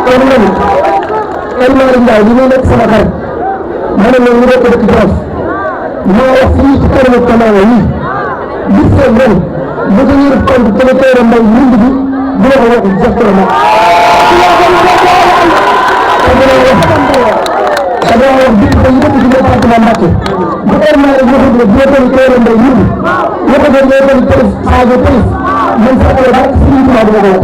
kon man El Malick Ndiaye bi ma nekk sama xarit ma ne leen ñu nekk dëkk Jolof maa wax fii ci kanamu Kamaana yi gis ngeen ren bu ko ñu def compte téléphone mbay mund bi dina ko wax exactement dama wax bi ko ñu dëkk ci département Mbacké bu El Malick waxut ne dina ko téere mbay mund waxut ne dina ko téere Sadio Télis man sa ko daal ci ñu ma dama ko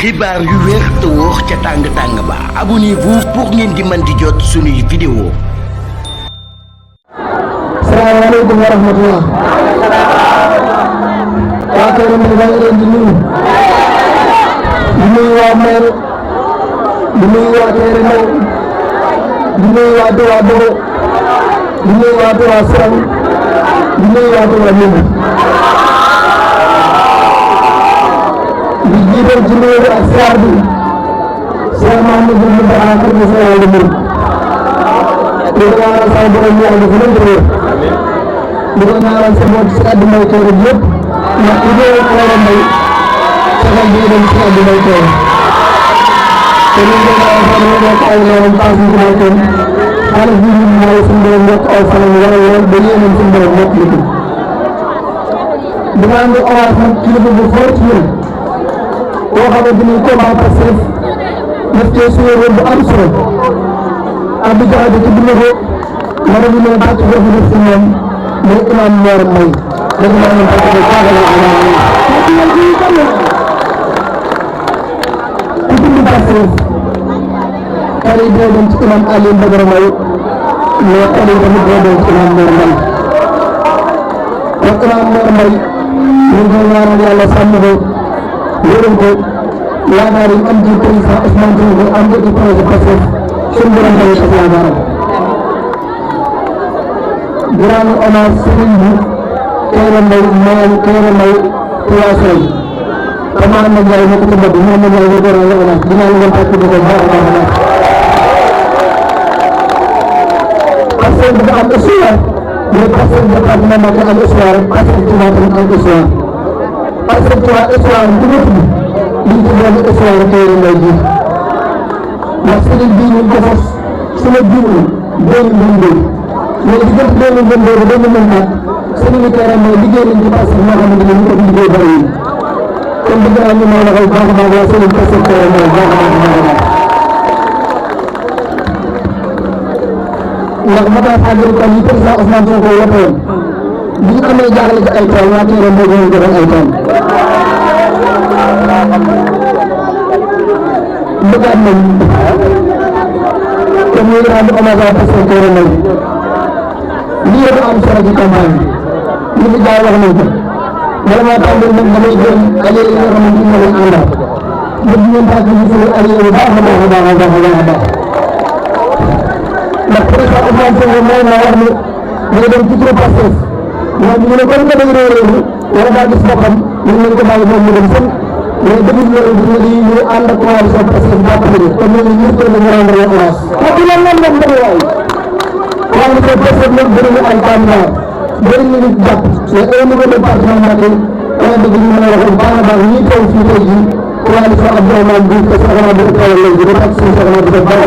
xibaar yu wér te wóor ca tàng ba abonnez-vous pour ngeen di mën di jot suñuy vidéo. salaamaaleykum wa rahmatullah. waa Kéré Mbaye maa ngi leen di nuyu. di nuyu waa maire di nuyu waa Kéré Mbaye di nuyu waa Touba Dogo di nuyu waa Touba Sërëm di nuyu waa Touba Ndimbu. di jiital ci nuyu bi ak siyaar bi Cheikh Mahamadou Mountakha ak Moussa Wade Mouride di ko ñaanal sama borom ñaan di ko mën di wér di ko ñaanal sa bopp si àdduna yi Kéré yëpp ndax li koy Kéré Mbaye saxal bi dem si àdduna yi Kéré te ñu ngi koy ñaanal sa bopp ay loolu paas ñu ko may kenn xaalis bi ñu mooy suñu borom yokk aw fanam wala lool ba yéenam suñu borom yokk liggéey dina andi orange nag kilifa bu fort ci ñun boo xamante ni combat Pastef daf cee suyee rôle bu am solo Abdou Diakhaté ci bind ko ma ne ñu ne bàcc foofu def si ñoom mooy imam Mor Mbaye dañu maa leen bàcc foofu caaxaan ak imam ku bind Pastef xel yi dina dem ci imam Aliou Badara Mbaye mais xel yi tamit dina dem ci imam Mor Mbaye donc imam Mor Mbaye ñu ngi koy ñaanal yàlla sàmm ko yërëm ko yaakaar yi am ci président Ousmane Sonko am ci projet Pastef suñu borom tamit ak yaakaaram di rendre hommage Serigne bi Kéré Mbaye moom Kéré Mbaye Touassel te ma am na Ndiaye nekk ci bopp bi moom la Ndiaye nga door a la hommage dinaa leen fàttali ko baax a baax a baax Pastef dafa am histoire mais Pastef département Mbacké am histoire Pastef Touba tamit am histoire Pastef Touba histoire bu ñu tudd liñ ci doon histoire Kéré Mbaye ji ndax sëriñ bii ñu ko fas sama jiwu 2022 mais diggante 2022 ba 2024 sëriñ Kéré Mbaye liggéey nañ ci Pastef moo xamante ne ñu ko liggéey bëri yi kon bëgg naa ñu mën a waxal baax a baax waa sëriñ Pastef Kéré Mbaye baax a baax ndax mataas agricole yi président Ousmane Sonko wote woon bi ñu amee jaaxle ci ay tool waa Kéré Mbaye ñoo joxoon ay tool bëggaat nañ comme ñu ngi rendre hommage à Pastef Kéré Mbaye lii dafa am solo ci campagne bi li fi jaay wax nañ ko bala maa tàmbali nag damay jël alliés yi nga xamante ni ñoo leen àndal bëgg ngeen fàttali ñu suñu alliés bu baax a baax a baax a baax a baax ndax président Ousmane Sonko mooy ma wax ni day dem ci turu Pastef moom ñu ne comme que day réew mi wala daa gis boppam ñu nañ ko bàyyi moom mu dem sën mais dëgg la ñu ànd ak coalition Pastef jàppale ñu comme ñu ñu ko ñu rendre hommage te ci lan lan dem bëri waay coalition Pastef nag bëri na ay candidat bëri na ñu jàpp mais au niveau département Mbacké wala dëgg ñu mën a wax bu baax a baax ñi teew fii tey jii coalition Abdourahmane Diouf te soxna bi tawal lañ di ak suñu soxna bi def baax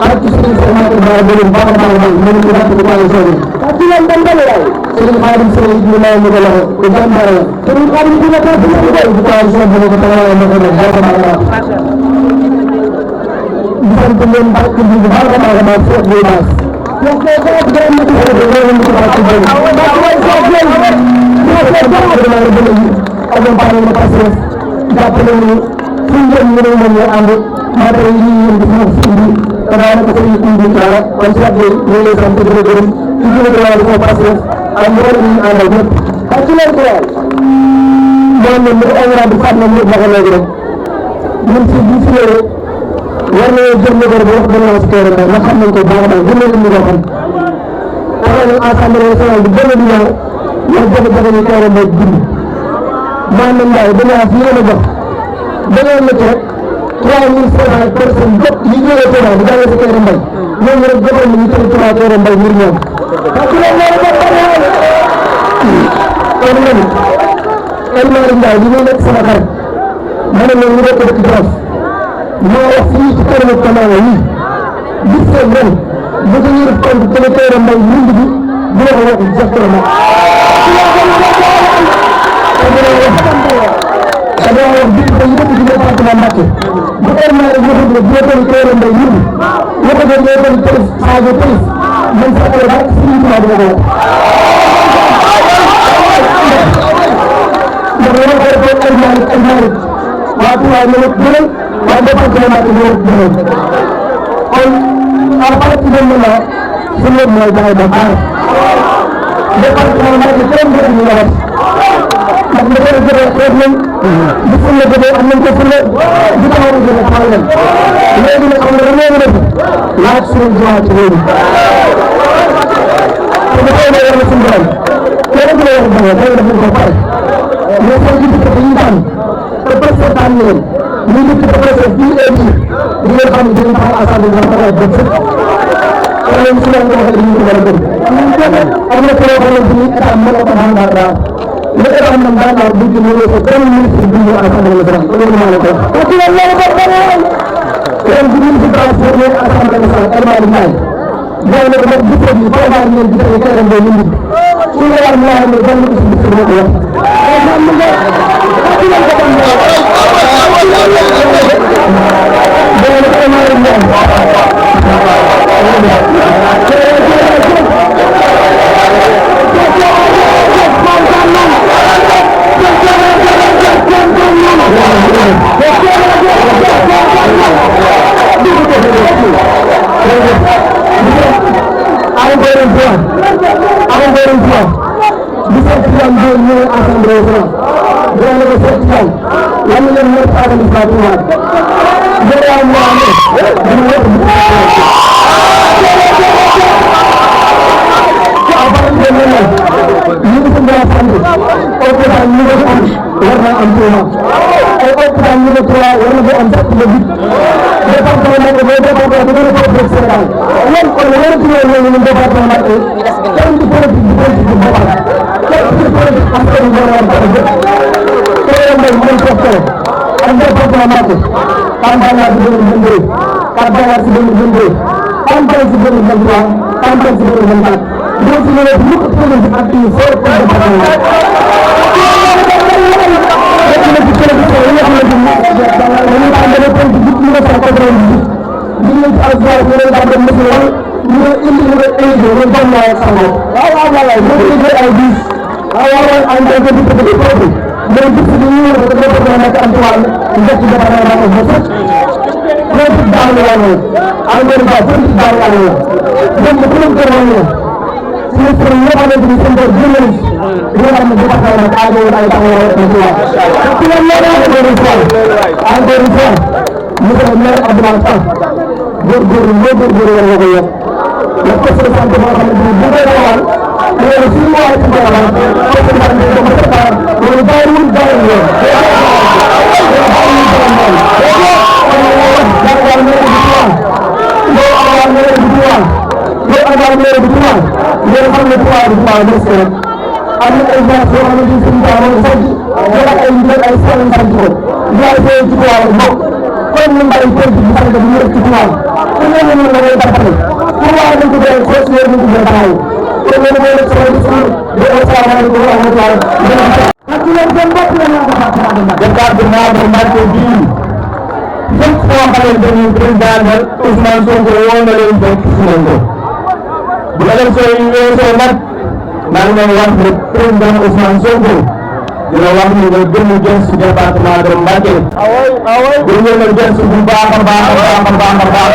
ak ci suñu soxna bi baax bëri baax a baax mënu ñu ràpp coalition bi ci lan dem bëri waay Serigne Khadim Seye it ñu may ñu ko loxo ku jàmbaare la Serigne Khadim dina ko ci bu coalition bi ko taxawal na ko def baax a baax di sant leen baax ci bu baax a baax a baax Cheikh Boy Bass accompagné na Pastef jàppale ñu fu ñu jëm ñu ne moom ñoo ànd matériel yi ñu yëngu foofu si indi te daanaka sëñ bi indi dara kon Cheikh Boy ñu ngi lay sant di la gërëm ci biir coalition Pastef ak mboolem ñu àndal ñëpp ak ci leen coal moom ne mu honorable Fatma ñëpp wax léegi rek ñun si bu fi ñëwee war nañoo jël numéro bi wax gannaaw si Kéré Mbaye ndax xam nañ ko baax a baax gën nañu ñu ko xam taxaw nañ assemblée nationale bi gën a di ñëw wax jafe-jafe ñu Kéré Mbaye dund maanaam Ndiaye dañoo fi yéen a jox dañoo nekk rek 3500 personnes jot yi jógee Touba di jàngee si Kéré Mbaye ñoom rek joxoon nañu territoire Kéré Mbaye ngir ñoom parce que loolu kon nag El Malick Ndiaye li muy nekk sama xarit ma ne leen ñu bokk dëkk Jolof moo wax fii ci kanamu Kamaana yi gis seen ren bu ko ñëw compte directeur mbay mund bi bu la ko wax exactement dama wax biir ba yëpp ci département Mbacké bu El Malick waxul ne directeur mbay mund waxu ne directeur police Sadio police man sax la ba Serigne Touba dama ko wax ndax dama ko def El Malick waa Touba ñu ne gënal waa département Mbacké ñu ne gënal kon à partir de maintenant su lépp mooy Baye Dakar département Mbacké kenn du ñu wax ndax li koy jëlee xeet nañ bu fulla jëlee am nañ ko fulla bu taxaw a jëlee xamal leen léegi nag xam nga dañoo mën a laaj suñu droit ci loolu te bu koy yàlla suñu borom kenn du la wax dara day def ko pare mais soo ci dëkk dañuy tànn te presque tànn leen ñu dëkk te presque fii et fii di ngeen xam ne dañuy taxaw assemblée dina taxaw bët sëkk te loolu su leen ko waxee dañuy ko war a gëm am na koo xamante ni état mën na ko xam dara li nga xam ne daanaka bu ñu ñëwee ko benn ministre bi ñu assemblée nationale loolu maa la ko wax. parce que loolu ba pare ren bu ñu si transformé assemblée nationale El Malick Ndiaye ñoo ne ko nag gis nañu programme ngeen gis nañu keroog boobu ñu su ñu war a ne benn ministre bi moo ko wax. dina wax ni nga gën a jël si département de Mbacké. gën leen a jël si bu baax a baax a baax a baax a baax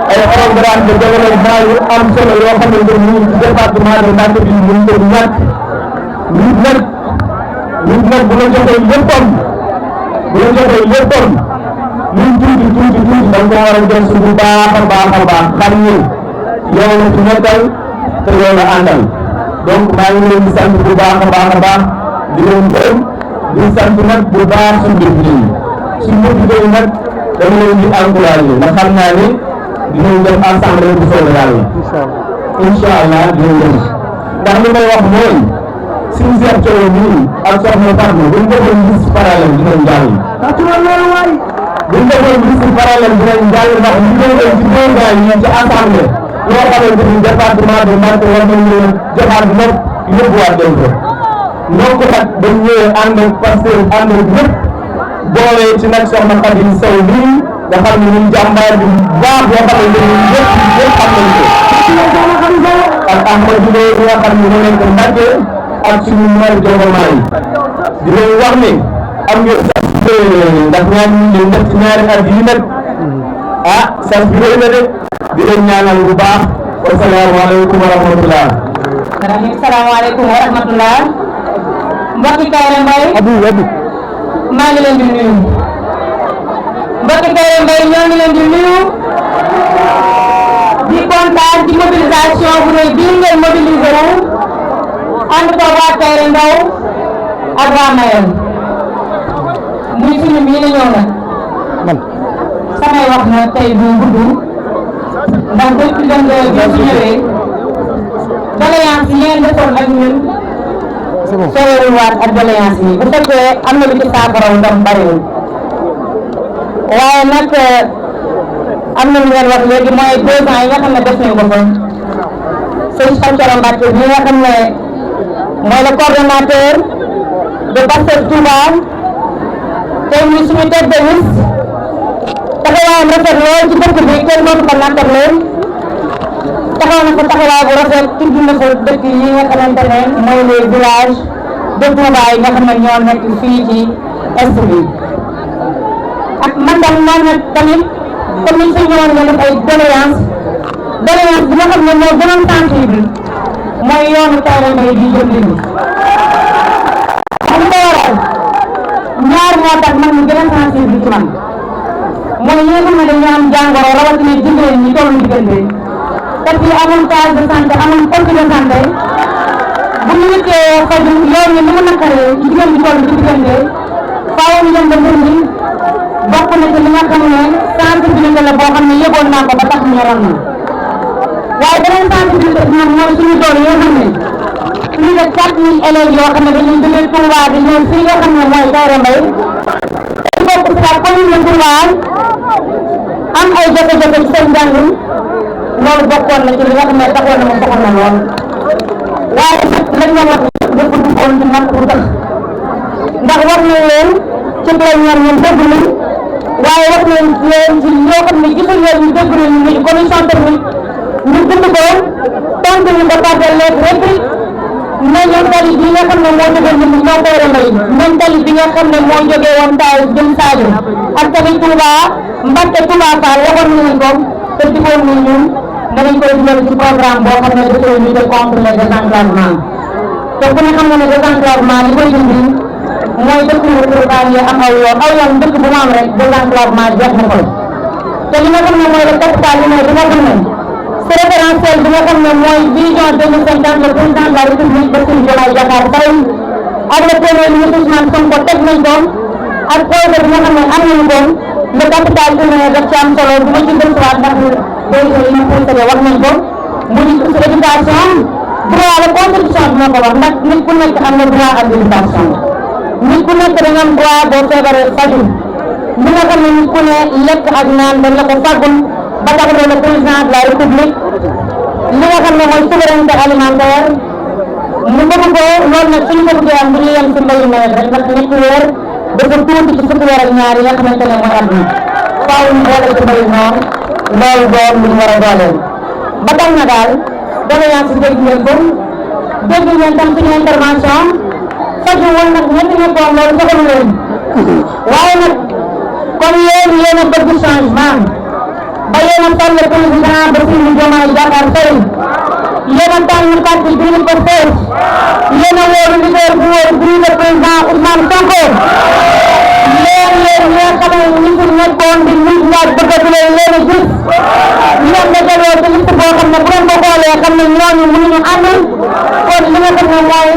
ay programme de développement yu am solo yoo xamante ni ci département de Mbacké bi ñu ngi ko ñàkk nit nag bu la joxee léppam luñ tuuti da nga ko war a jël si bu baax a baax xam ni yow la ci nekkal te yow la àndal donc maa ngi leen di sant bu baax a baax di leen gërëm di sant nag bu baax suñu député yi suñu député yi nag dama leen di encouragé ndax xam naa ni dinañ dem assemblée bu soobee yàlla incha allah dinañ dem ndax li may wax mooy suñu seet coono nii ak soxna Fatma bu ñu defoon liste parallèle dinañ jàll. bu ñu defoon liste parallèle dinañ jàll ndax ñu ngi leen ci président yi ci assemblée yoo xamante ni département de Mbacké war nañ leen joxaat lépp yóbbuwaat leen ko. donc nag dañ ñëwee ànd ak Pastef ànd ak ñëpp boole ci nag soxna Xadim Sow nii nga xam ne ñun jàmbaar bi baax yoo xamante ni ñëpp xam nañ ko. ak Ahmadou Lo nga xam ne moo nekk Mbacké ak suñu maire Diomaye di leen wax ne am ngeen sax ndax ñaari at yi nag sax bi rëy na de di leen ñaanal bu baax wasalaamaaleykum wa rahmatulah. salaamaaleykum wa rahmatulah. mbokki Kairé Mbaye maa ngi leen di nuyu. mbokki Kairé Mbaye ñoo ngi leen di nuyu di kontaan ci mobilisation bu rëy bii ngeen mobilisé wu ànd ko waa Kairé Mbaye ak waa Mayel muy suñu bii la ñëw nag samay wax na tey bu gudd ndax depuis dem bi su ñëwee doléance yi ngeen defoon ak ñun sooyewul waat ak doléance yi bu fekkee am na lu ci saafaraw ndam bariwul waaye nag am na lu ngeen wax léegi mooy 2 ans yi nga xam ne def nañ ko fa sëñ Fatou Mbacké bi nga xam ne mooy le coordonnateur de Pastef Touba tey muy suñu tête de liste taxawaayam rafet lool ci dëkk bi kenn dootu ko nattable taxaw na fa taxawaay bu rafet tudd na fa dëkk yi nga xamante ne mooy les villages de Touba yi nga xam ne ñoo nekk fii ci est bi ak man tamit comme ni ñu fi ñëwoon nga def ay doléance bi nga xam ne moo gënoon sensible mooy yoonu Kairé Mbaye bi jëm li xam nga waral ñaar moo tax man ñu gën a sensible ci man mooy ñi nga xam ne dañu am jàngoro rawatina jigéen ñi tollu diggante te fii amul case de santé amul poste de santé bu ñu wittee faju yoon ni mu naqaree ci jigéen ñi tollu ci diggante faaw ñu dem ba mbir mi bokk na ci li nga xam ne sensibilité la boo xam ne yëgoon naa ko ba tax ñoroon na waaye beneen sensibilité bi nag mooy suñu tool yoo xam ne plus de 4000 élèves yoo xam ne dañuy jógee Touba di ñëw fii nga xam ne mooy Kairé Mbaye ci bokk ci la commune de Touba am ay jafe-jafe ci seen njàng loolu bokkoon na ci li nga xam ne taxoon na ma soxal na lool waaye lañ la wax lépp du woon ci man pour tax ndax wax nañ leen ci plénière ñun dégg nañ waaye wax nañ leen ci yoo xam ne gisul leen ñu dégg nañ ñu commission technique ñu bind ko tontu ñu ba tàggal leen rek mais ñoom tali bi nga xam ne moo jógee ñun ñoo Kairé Mbaye même tali bi nga xam ne moo jógee woon taay jëm Sadio ak tamit Touba Mbacké Touba Fall waxoon nañ ko te digoon nañ ñun danañ koy dugal ci programme boo xam ne dafay lutter contre le désenclavement te ku ne xam nga ne désenclavement li koy dindi mooy dëkk yu urbain yi am aw yoon dëkk bu mu am rek désenclavement jeex na ko te li nga xam ne mooy le capital bi nga xam ne c'est référentiel bi nga xam ne mooy vision 2050 le président de la République Bassirou Diomaye Diakhar Faye ak le premier ministre Ousmane Sonko teg nañ ko ak projet bi nga xam ne am nañu ko le capital humain daf ci am solo bu ma ci gëstuwaat ndax projet yi ñu précédé wax nañ ko mu di ci éducation droit la constitution bi moo ko wax ndax nit ku nekk am na droit à l'éducation nit ku nekk da nga am droit boo feebaree faju li nga xam ne nit ku ne lekk ak naan dañ la ko fàggul ba tax na le président de la république li nga xam ne mooy souveraineté alimentaire mu bëgg ko loolu nag suñu ko bëggee am bu ñu yem si mbayu nawet rek ndax ñetti weer dafa tuuti ci fukki weer ak ñaar yi nga xamante ne mooy àdduna faaw ñu boole ci mbayu noor loolu doon lu ñu war a dooleel ba tax na daal doléance yi dégg ngeen ko dégg ngeen tam suñu intervention faju woon nag ñetti nekkoon loolu soxalu leen waaye nag comme yéen a bëgg changement ba yéen a toll président Bassirou Diomaye Diakhar Faye yéen a tànn parti bi ñu ko fees yéen a wóolu leader bu wóor bu le président Ousmane Sonko yéen ñi nga xam ne ñu ngi nekkoon di nit ñaar bëggatu leen leen a gis ñoom dajaloo ci liste boo xam ne bu ngeen ko xoolee xam ne ñooñu mënuñu ànd kon li nga xam ne mooy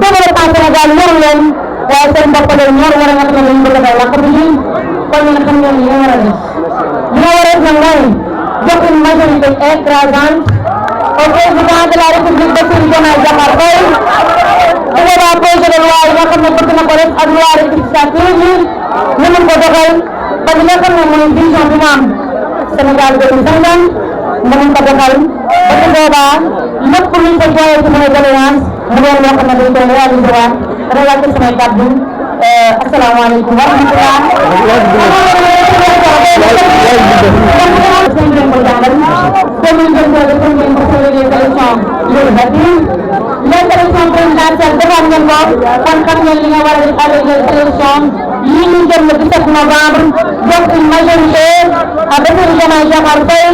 développement Sénégal ñor leen waaye seen bopp la ñor war a nga xam ne dañu bëgg a dal lakk bi ñu kon ñu xam ngeen li nga war a def li nga war a def nag mooy jox une majorité écrasante au président de la République Bassirou Diomaye Diakhar Faye bu boobaa projet de loi yi nga xam ne bëgg na ko def ak loi rectificative yi ñu mën ko doxal ba li nga xam ne mooy vision bi mu am Sénégal 2050 mën ko doxal ba su boobaa lépp luñ ko joxee ci mooy doléance mu doon loo xam ne dañ koy réalisé waat dana wàcc samay kàddu asalaamaaleykum wa rahmatulah. L'élection présidentielle defoon ngeen ko kon xam ngeen li nga war a def avec les élections yii ñu jëm le 17 novembre donc une majorité à Bassirou Diomaye Diakhar Faye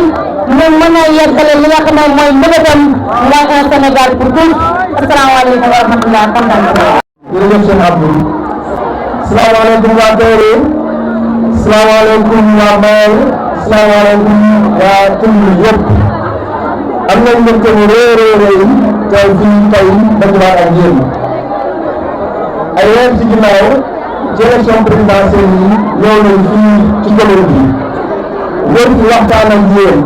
mu mën a yeggale li nga xam ne mooy mbëbëtam mooy un Sénégal pour tous asalaamaaleykum wa rahmatulah kontaan naa. jërëjëf sëñ Abdou. salaamaaleykum waa Kéré. salaamaaleykum waa Mbaye. salaamaaleykum waa Tund yëpp. am nañu mbégte mu rëy tey fii tey dajewaat ak yéen. ay weer ci ginnaaw ci élection présidentielle yi ñëw nañ fii ci commune bi. ngeen ci waxtaan ak yéen.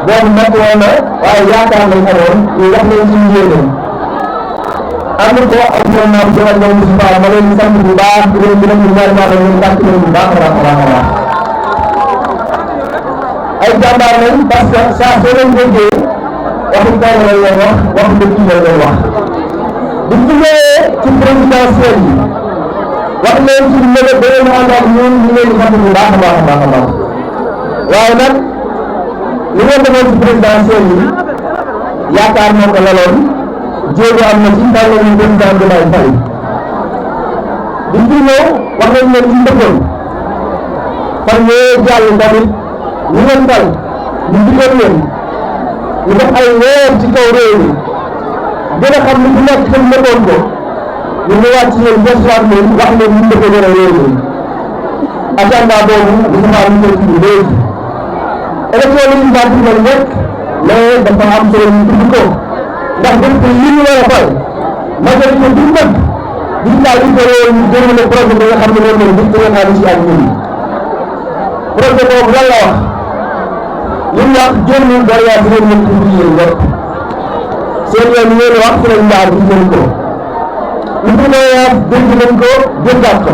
boobu métti woon na waaye yaakaar nañ amoon ñu wax leen ci njéeneen. ànd ko ak ñoom maam Jokalante ñoom Moussa ma leen di sant bu baax di leen gërëm di ñaan maa leen tàcc leen bu baax a baax a baax a baax. ay jàmbaar lañ parce que saa soo leen déggee waxu kaw lañ leen wax waxu dëkk lañ leen wax. bu ñu ñëwee ci présidentielle yi wax leen ci mbéy ba leen ànd ak ñun ñu leen di sant bu baax a baax a baax a baax waaye nag li ngeen defoon ci présidentielle yi yaakaar moo ko laloon. jéego am na ci tànn nañu président Diomaye Faye bi ñu ñëw wax nañ leen ci ndëkkoon fan yee jàll tamit ñu leen dal ñu digal leen ñu def ay weer ci kaw réew mi gën a xam li fi nekk te ndëkkoon ko ñu ñëwaat ci yéen gëstuwaat leen wax leen ñu ndëkkoon a réew mi agenda boobu bu ñu xaar ñu koy tudd léegi élection législative lañ nekk mais dafa am solo ñu tudd ko ndax depuis li ñu war a fay majorité bi bëgg gis naa li ko ñu jëmale projet bi nga xam ne moom lañ gis nga naa ci ak ñun projet boobu lan la wax li mu wax jënd dara bi ngeen mën tuuti yéen ñëpp seen yoon yi ngeen wax fi lañ jaar bi jënd ko li fi ne dégg nañ ko déggaat ko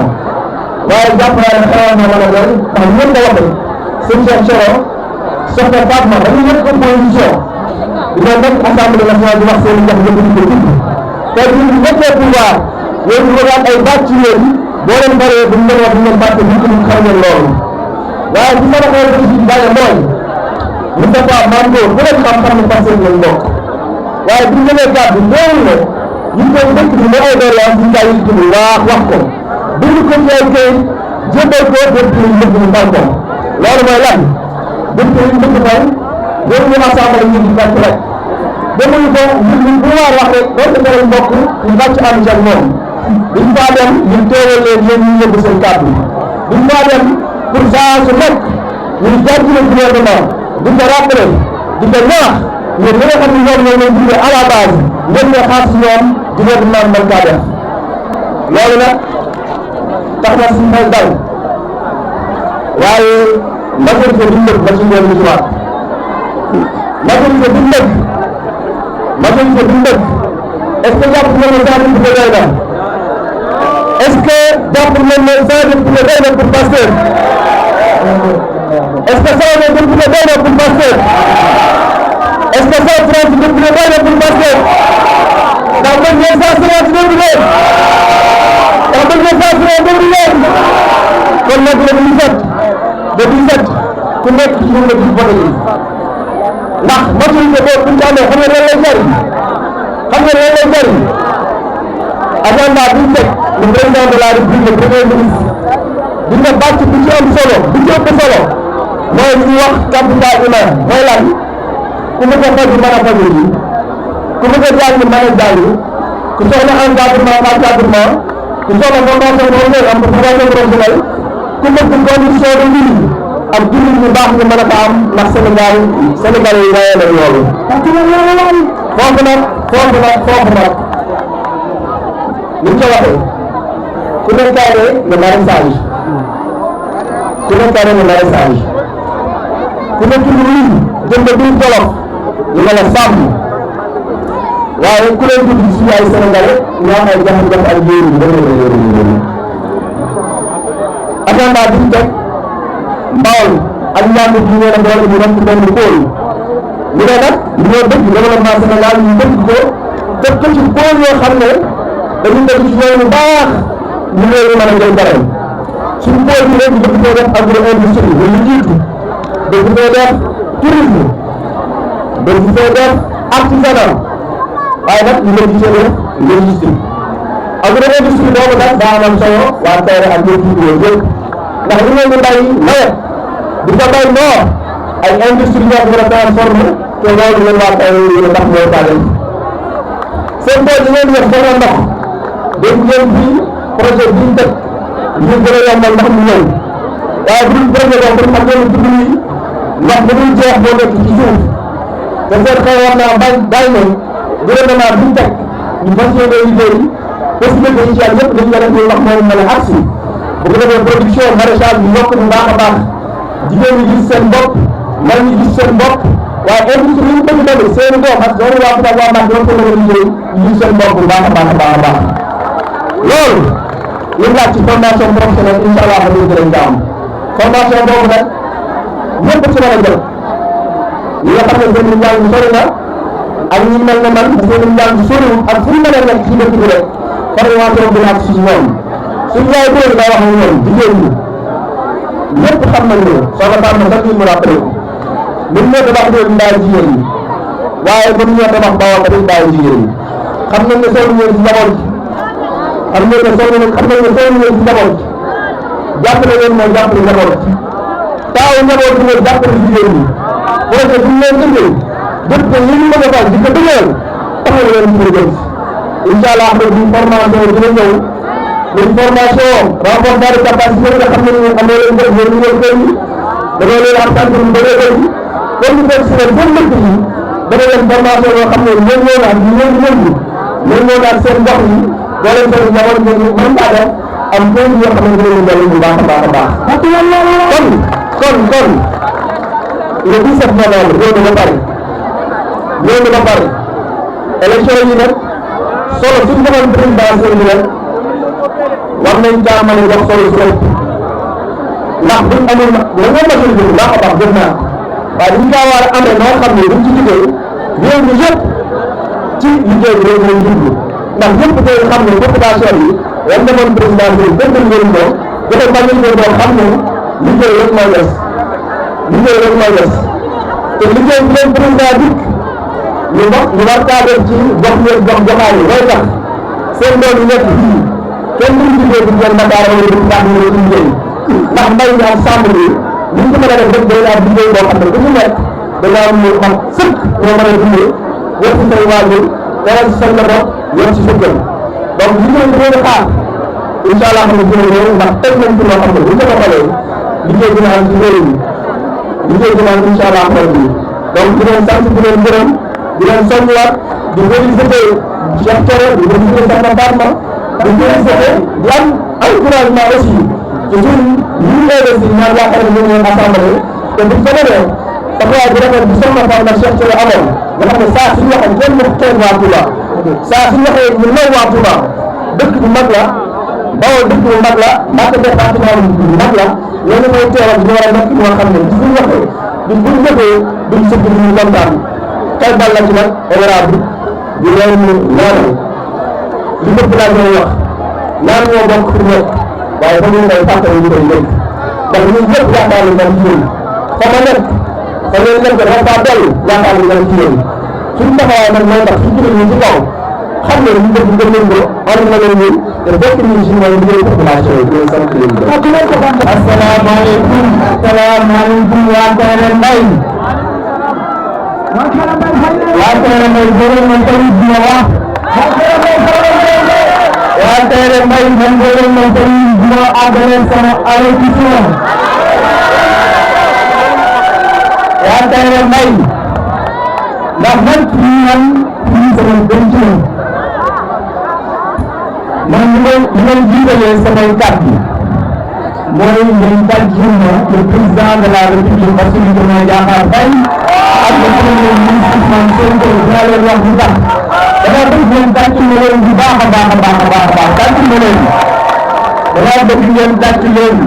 waaye jàpp naa ne xaw na mën a doon ndax ñëpp a waxee seen Cheikh Choro soxna Fatma dañu nekk opposition dina nekk assemblée nationale di wax seen i jafe-jafe di ko tudd te bu ñu nekkee pouvoir yéen ñu bëggaat ay bàcc ci yéen boo leen bëree bu ñu leen wax ñu bàcc bi ñu xam ngeen loolu waaye bu ma la xoolee aussi bàyyi mooy Moustapha Mango bu leen xam-xam ne passé lañ bokk waaye bu ñu jëlee gàddu loolu la ñu koy dëkk bi ay doléance ñu daal di tudd wax ko bind ko ci ay kayit jébbal ko depuis ñu bëgg ñu tànkam loolu mooy lan depuis ñu bëgg fay loolu ñu assemblée ñu di bàcc rek demuñu ko ñu bu war wax rek boo ko jëlee mbokk ñu bàcc ànd ak moom biñ faa dem ñu teewal leen yéen ñu yëgg seen kàddu biñ faa dem pour saa su nekk ñu jàppale gouvernement di ko rappelé di ko ñaax ñun li nga xam ne ñoom ñoo leen jugee à la base ngeen ne xaar si ñoom gouvernement mën kaa def loolu nag tax na suñu xel dal waaye majorité bi njëkk ba ci ngeen ñu ci waat majorité bi njëkk est-ce que jàpp nañu ne saa doy na est-ce que jàpp nañu ne saa doy na pour Pastef est-ce que saa doy na pour Pastef est-ce que 130 députés doy na pour Pastef ndax mën ngeen 150 députés ndax mën ngeen 150 députés kon nag le 17 ku nekk ci ñun la gis vote yi ndax majorité boobu bu ñu amee xam nga lan lay jariñ agenda bi ñu teg le président de la République le premier ministre dina bàcc bu ci am solo bu ci ëpp solo mooy li ñuy wax capital humain mooy lan ku bëgg a faju mën a faju yi ku bëgg a jàng mën a jàng ku soxla encadrement ku soxla formation professionnelle am formation professionnelle ku bëgg condition de vie ak jullit ñu baax ñu mën a ko am ndax Sénégal yi waaye la loolu foofu nag ni ñu ko waxee ku nekkaane le maraîchage ku nekk lu lii jënd biir Jolof ñu ne la sàmm waaye ku leen tudd ci ay Sénégalais ñoo am ay jafe-jafe ak yéen yu bëri agenda bi ñu teg Bawol ak Njambur bi ngeen a boole ñu nekk benn pôle ñu ne nag ñoo dëkk développement Sénégal ñu dëkk ko def ko ci pôle yoo xam ne dañu dëkk ci yoon yu baax ñu leen mën a jël dara suñu pôle bi rek ñu dëkk koo def agro industrie lu jiitu dëkk koo def tourisme dëkk koo def artisanat waaye nag ñu ngi gisee def logistique agro industrie boobu nag daa am solo waa Kayre ak ñoom yëpp ndax ñu leen di bay nawet di ko bay noor ay industrie ñoo ko mën a transformé te loolu leen waa Kayre yi ndax ñoo tàllal seen tool yi ngeen di def soxla ndox dégg ngeen fi projet bi ñu teg ñu gën a yombal ndox mu ñëw waaye bu dul projet boobu xam ngeen dugub yi ndox bu dul jeex boo nekk ci suuf te seen xëy war naa bay ne gouvernement bi ñu teg ñu fas yéene liggéey possibilité yi ci am yëpp dañu def ñu ndox mooy mën a agsi bu ko defee production maraîchage bi yokk bu baax a baax jigéen ñi gis seen bopp ndaw ñi gis seen bopp waaye industrie yi ñu bëgg tamit seen doom ak doon waa Fapal waa Mbacke doon ko mën a liggéey ñu gis seen bopp bu baax a baax a baax a baax loolu li laaj ci formation professionnelle incha allah dañuy gën a am formation boobu nag ñëpp ci mën a jël ñi nga xam ne seen njàng sori na ak ñi mel ne man seen njàng soriwul ak fu ñu mën a nekk ci dëkk bi rek formation bi naat ci ñoom suñu yaay góor daa wax ak ñoom jigéen ñi ñëpp xam nañ ne soxna Fane sax ñu mu rappelé ko buñ ñëw tabax réew ndaay jigéen ñi waaye buñ ñëw tabax Bawol tamit ndaay jigéen ñi xam nañ ne soo ñëwee ci njaboot xam nañ ne soo ñëwee ci njaboot jàppale leen mooy jàppale njaboot taawu njaboot bi mooy jàppale jigéen ñi projet bi ñu leen indee dëkk yi ñu mën a fal di ko dëgëral taxaw leen ci liggéey incha allah xam ne formation dina ñëw une formation renforcement de capacité nga xam ne ñu amoo leen def ñu leen koy dañoo leen am sant ñu bëree bëri comme ñu fekk si leen seen dëkk yi dafa leen formation yoo xam ne ñoom ñoo naan ñu leen yëngu ñoom ñoo naan seen gox yi doo leen seen njaboot ñu mën kaa def am kër yoo xam ne dina leen bu baax a baax a baax kon le 17 novembre ñooñu ba pare élection yi nag solo suñu defoon présidentielle bi nag war nañ caa mën a jox solo si lépp ndax buñ amul la nga majorité bu baax a baax gën naa waaye dañ kaa war a amee noo xam ne buñ ci jógee réew mi yëpp ci liggéey bi réew mi jublu ndax ñëpp tey xam ne population bi war defoon présidentielle bi gën ngeen ko dafa majorité boo xam ne liggéey rek mooy des te liggéey bi leen président dikk ñu war kaa def ci gox goxaan yi mooy tax seen doom yi nekk fii kenn duñ liggéey bu jël Dakar wala du baax ñu ci liggéey ndax mbay mi ak sàmm bi ñu ko mën a def rek day am liggéey boo xam ne bu ñu nekk dañu am ñu xam sëkk ñoo mën a dundee yor ci say waajur teral ci sa njaboot yor ci sa kër donc liggéey bi leen xaar incha allah xam ne dina ñëw ndax teg nañ ci loo xam ne bu ñu ko doxalee liggéey dina am ci réew mi liggéey dina am incha allah xarit bi donc di leen sant di leen gërëm di leen soññiwaat di félicité Cheikh Thioro di félicité Soxna Fatma di félicité di am encouragement aussi ci suñ ñu investi ñaan yaakaar ne ñu ngi assemblée te bu ko defee taxawaay bu rafet bi Soxna Fatma Cheikh Thioro amoon nga xam ne saa suñu waxee kenn mu xeeb waa Touba saa suñu waxee ñu naw waa Touba dëkk bu mag la Bawol dëkk bu mag la Mbacké département bu mag la loolu mooy teewal ñu war a nekk ñoo xam ne bis bu ñu waxee bis bu ñu jëfee duñ sëgg ñu kontaan kay bal la ci nag honorable di leen ñaanal li bëgg laa ñooy wax ñaan ñoo bokk pour nekk waaye ba ñu ngay fàttali ñu koy nekk ndax ñun ñëpp yaakaar nañ ci yéen fa ma nekk fa ngeen nekk dafa faa dellu yaakaar nañ ci yéen suñu taxawaay nag mooy tax suñu jëlee ñu ci kaw xam ne ñu bëgg nga leen ko ànd na leen ñun te fekk ñu si mooy liggéey population yi ñu sant leen ko. asalaamaaleykum waa Kayre Mbaye waa Kayre Mbaye jërë ngeen tamit dina wax waa Kayre Mbaye man jërë ngeen tamit dina àggale sama allocution waa Kayre Mbaye ndax man fii sama denc man li may jiitalee samay kàddu mooy ngeen tàccul ma le président de la République Bassirou Diomaye Diakhar Faye ak le premier ministre Ousmane Sonko dinaa leen wax lu tax dama bëgg ngeen tàccul ma leen bu baax a baax a baax a baax a baax tàccul ma leen dama bëgg ngeen tàcc leen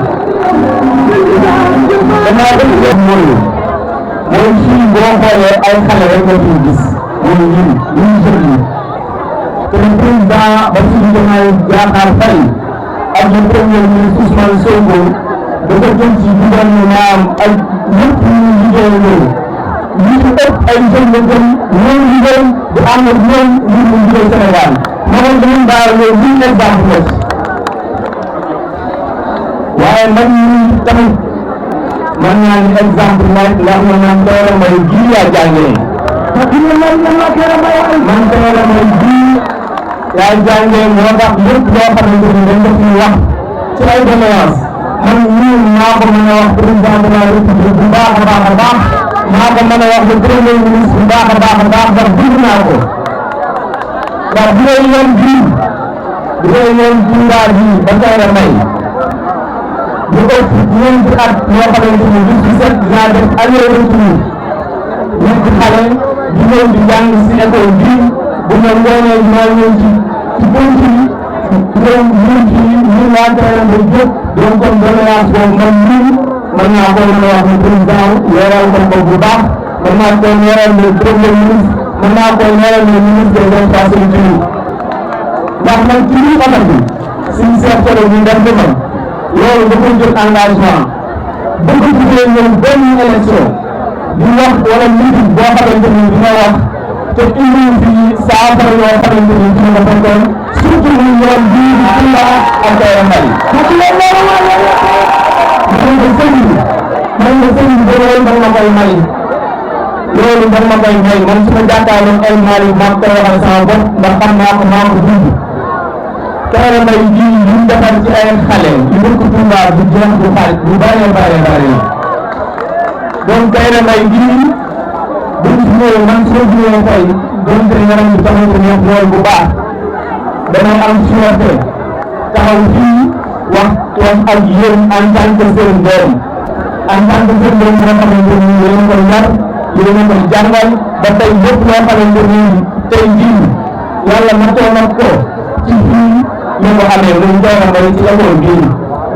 dama bëgg ngeen mooy fii boo xoolee ay xale rek nga fi gis mooy ñun jeunes yi te le président Bassirou Diomaye Diakhar Faye ak le premier ministre Ousmane Sonko dafa jëm ci gouvernement ak ñëpp ñu liggéeyandoo ñi ci ëpp ay jeunes la gën ñoom liggéey di ànd ak ñoom ngir mu liggéey Sénégal moom dañu daal loolu lii exemple la waaye man ñii tamit man naa ni exemple mooy ndax man Kéré Mbaye bii laa jàngee man Kéré Mbaye bii laa jàngee moo tax lépp loo xamante ni dañ ko fi wax ci ay doléances man ñii maa ko mën a wax président de la République bu baax a baax a baax maa ko mën a wax le premier ministre bu baax a baax a baax ndax dégg naa ko ndax bu dee yoon bii daal bii ba Kéré Mbaye bu ëpp ñeenti at yoo xamante ni bis bu set dinaa def aller retour nekk xale di ñëw di jàng si école bii bu ma ngoonee dinaa ñëw ci penc yi ñëw ñun ci ñun waa Kéré Mbaye jóg donc comme doléance boobu man mii mën naa ko mën a wax ne président leeral ko bu baax mën naa ko leeral le premier ministre mën naa ko leeral le ministre des infrastructures ndax man ci lii xamal bi suñu secteur bi def di man loolu dafa jël engagement bëgg jigéen ñoom benn élection di wax wala meeting boo xamante ni dina wax te indi fi saafara yoo xamante ni dina ko fekkoon surtout ñu ñoom bii di Touba ak Kéré Mbaye man nga sëñ bi loolu da ma koy may loolu da ma koy may man su ma jàkkaarloog El Malick maa koy waxal sama bopp ndax xam naa ko maa ko dund Kéré Mbaye bii ñu defar ci ay xale yu dëkk Touba bu jeex bu xarit bu bëree donc Kéré Mbaye bii buñ ci ñëwee man su ma ñëwee tey donte yaram bi taxaw ko neex lool bu baax damay am fierté taxaw fii wax ak yéen en tant que seen doom en tant que seen doom boo xamante ni yéen a koy yar yéen a koy jàngal ba tey lépp loo xamante ni tey jii yàlla nattoo na ko ci fii ñu ko amee muy Kéré Mbaye ci école bii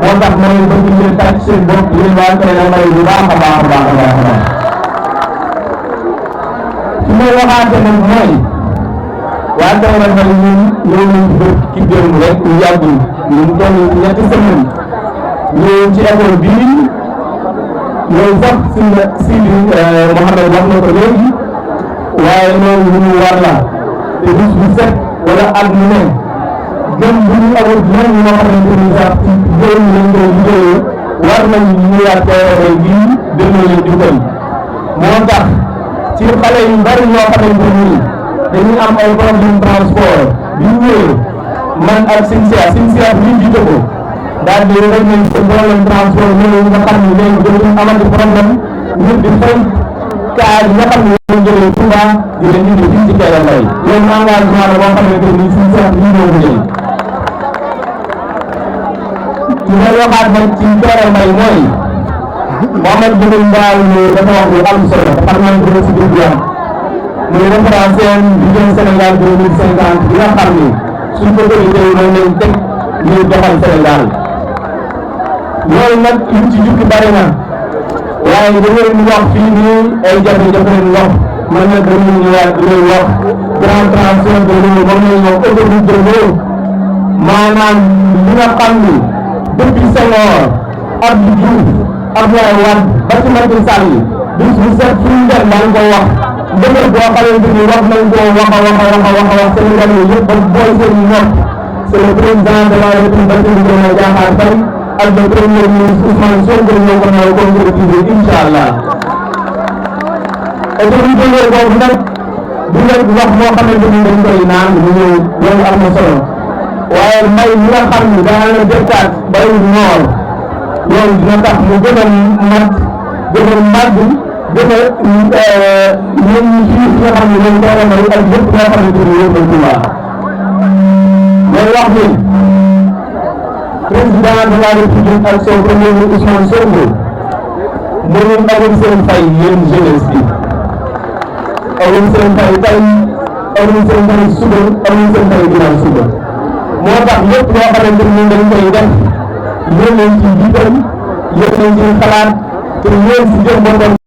moo tax ma ne bëgg ngeen tàcc seen bopp yéen waa Kéré Mbaye bu baax a baax a baax a baax a baax su may waxaate nag mooy waa Kéré Mbaye ñun ñoo nañ ci démb rek ñu yàggul ñu toll ñetti semaine ñëw ci école bii loolu sax si Mouhamed wax na ko léegi waaye loolu lu ñu war la te bis bu set wala at mu ne gën bu ñu amul ñoom ñoo xamante ni sax ci góor ñi lañ koy liggéeyee war nañu ñëwaat Kéré Mbaye bii delloo leen jukkal moo tax ci xale yu bari ñoo xamante ni dañuy am ay problème transport bi ñu ñëwee man ak Cynthia bi ñu jiite ko daal di rek nañ ko problème transport ñëwee nga xam ne léegi dootuñ amati problème ñu di fay kaar yi nga xam ne ñoo jëlee Touba di leen indi fii ci Kéré Mbaye loolu engagement la boo xamante ni Cynthia bi ñu ñëw ko jël li may waxaat nag ci Kéré Mbaye mooy Mohamed Boun Mbaye dafa wax lu am solo xam naa ne dina si dugg yam muy référence vision Sénégal 2050 bi nga xam ni suñ ko autorité yi moom lañ teg ñuy doxal Sénégal loolu nag liñ ci jukki bari na waaye dañoo ñu wax fii nii ay jafe-jafe ndox man nag dañuy ñëwaat dinañ wax grand transport de l'eau moom la ñu autoroute de l'eau maanaam li nga xam ni depuis Senghor Abdou Diouf Abdoulaye Wade ba ci Macky Sall bis bu set fu ñu dem daan ko wax ndëgër boo xamante ni wax nañ ko wax Sénégal yi yëpp ba booy seen nopp c'est le président de la République Bassirou Diomaye Diakhar Faye ak le premier ministre Ousmane Sonko ñoo ko ñëw concrétiser incha allah. autorité yooyu boobu nag du leen wax moo xamante ni dañ koy naan mu ñëw loolu am na solo waaye mbay mi nga xam ni dana la dëkkaat bayu noor loolu dina tax mu gën a mat gën a màgg gën a ñun fii nga xam ne ñoom Kéré Mbaye ak lépp loo xamante ni yóbbal Touba mooy wax ni président de la République ak son premier ministre Ousmane Sonko mënul amul seen fay yéen jeunesse bi amul seen fay tey amul seen fay suba amul seen fay ginnaaw suba moo tax lépp loo xamante ni dañ koy def yéen leen ci jiital yéen leen ci xalaat te yéen si jëm boppam